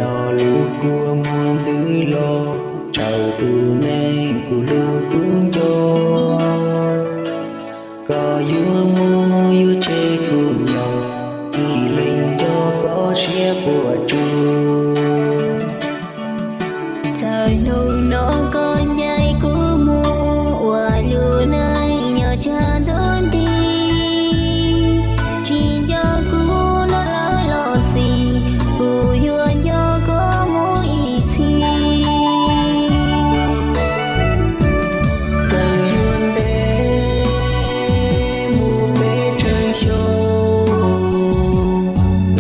Nrog lub kua muag ntws los, tsawm tus neeg kuv hlub kuv nco. Koj yuav mus yuav tseg kuv nyob, ib leeg nco koj siab puas tsuaj. Txawm hnub no koj ncaim kuv mus, ua lub neej nyob tshav ntuj nti. Tsis nco kuv no lawm los xij, kuv yuav nco koj mus ib txhis. Txawm yuav ntev mus peb tsawg xyoo,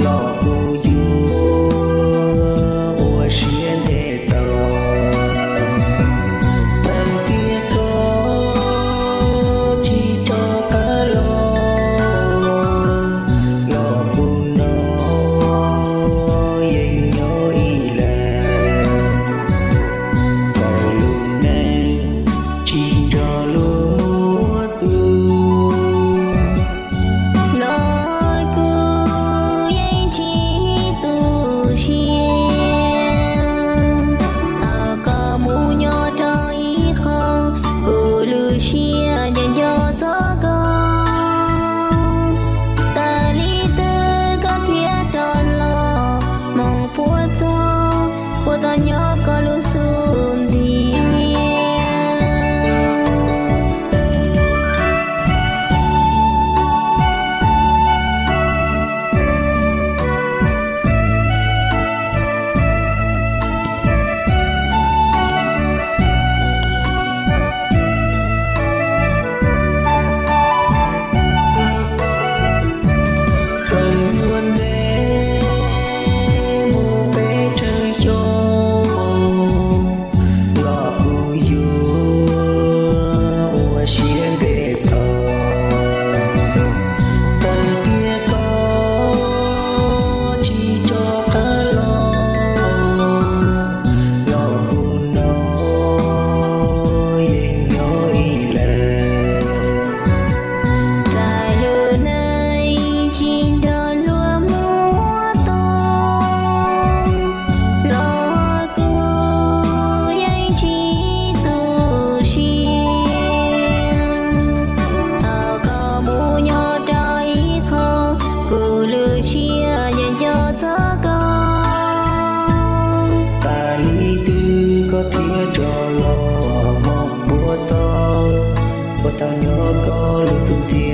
los kuv yuav ua siab ntev tos. Txawm tias koj tsis rov qab los, los kuv no yeej nyob ib leeg. Txawm lub neej tsis nrog luag muaj tus, los kuv yeej tsis tu siab. Thov koj mus nyob rau ib qho, kuv lub siab nco nco txog koj. Tas li twg koj thiaj rov los, hmoov puas txog, puas tau nyob koj lub xub ntiag. Txawm yuav ntev mus peb tsawg xyoo, los kuv yuav ua siab ntev tos. Txawm tias koj tsis rov qab los, los kuv no yeej nyob ib leeg. Txawm lub neej tsis nrog luag muaj tus, los kuv yeej tsis tu siab. Thov koj mus nyob rau ib qho, kuv lub siab nco nco txog koj. Tas li twg koj thiaj rov los, hmoov puas txog, puas tau nyob koj lub xub ntiag.